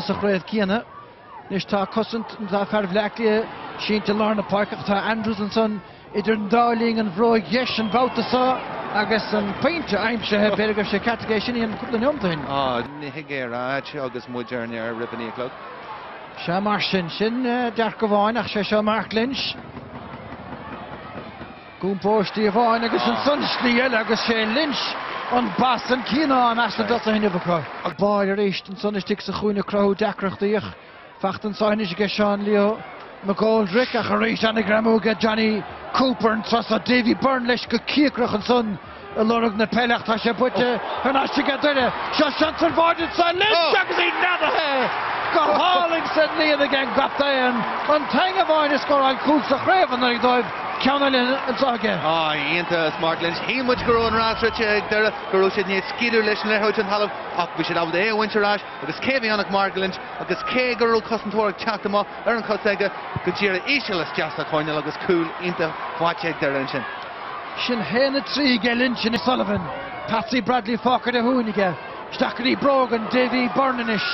Sa chraobh céanna anois tá cosaint tá fear Bhaile Átha Cliath sínte i lár na páirce ach tá Andrews ansan idir an dá linn, an bhróig dheis an babhta seo agus an pointe aimsithe. B'fhéidir go raibh sé ceart aige é sin a dhéanamh cúpla neomat ó shin. Ní thig é a rá agus muid ar an aer roimh a naoi a chlog. Sea mar sin, sin dearcadh amháin ach sé seo Mark Lynch. Iompó slí amháin agus ansan slí eile agus sé Lynch an bas an cianán as na dtosaithe inniu acu. Ag báire arís ansan istigh sa chúinne ag cruthú deacrachtaí ach fachta anso anois aige Seán Leo McGoldrick ach arís ana-ghreamú aige Johnny Cooper an tráth so Davy Byrne leis go cíocrach ansan ag lorg na peile ach tá sé buaite thar n-ais aige Doire. Seo seans ar bháide anso Lynch agus í neadaithe go hálainn sa líon ag an gcaptaen. An t-aon amháin a scóráil cúl sa chraobh anuraidh dóibh, ceann eile anso aige. Ah, iontach Mark Lynch. Shíl muid go raibh an rás rite ag Doire, go raibh siad i ndiaidh scaoileadh leis an liathróid den talamh ach bhí siad ábalta é a bhaint ar ais agus cé a bhí ann ach Mark Lynch agus cé go raibh cosantóir ag teacht amach ar an chos aige go díreach íseal isteach sa choirnéal agus cúl iontach faighte ag Doire ansin. Sin 1-3 aige Lynch anois. Sullivan. Patsy Bradley fágtha ar a shuan aige. Isteach go dtí Brogan. Davy Byrne anois.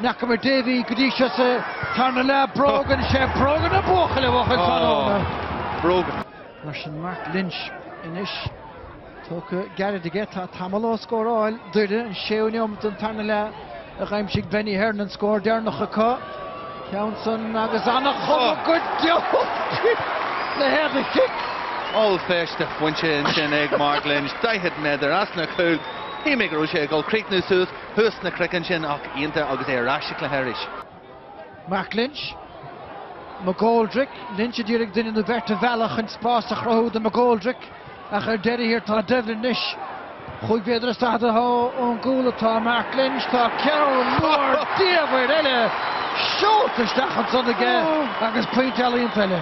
N'fheacamar Davy go dtí seo sa tarna leath. Brogan. Sé Brogan an buachaill a bhuachaill tráthnóna. Brogan. Mar sin Mark Lynch anois. Tógtha gairid aige. Tá tamall ó scóráil Doire, an séú neomat den tarna leath a d'aimsigh Benny Heron an scór deireanach acu. Ceann san agus ana-chuma go deo le héad a chic. Ollphéist de phointe ansin ag Mark Lynch, 40 méadar as na cúil. Shíl mé go raibh sé ag dul críochnú suas thuas sna cnoic ansin ach iontach agus é ar ais sa chluiche arís. Mark Lynch, McGoldrick, Lynch a d'iarraidh duine nó beirt a mhealladh chun spás a chruthú do McGoldrick ach ar deireadh thiar tá Devlin anois. Chúig mhéadar is 42 ón gcúl atá Mark Lynch. Tá ceann mór diamhair eile seolta isteach ansan aige agus pointe ealaíonta eile.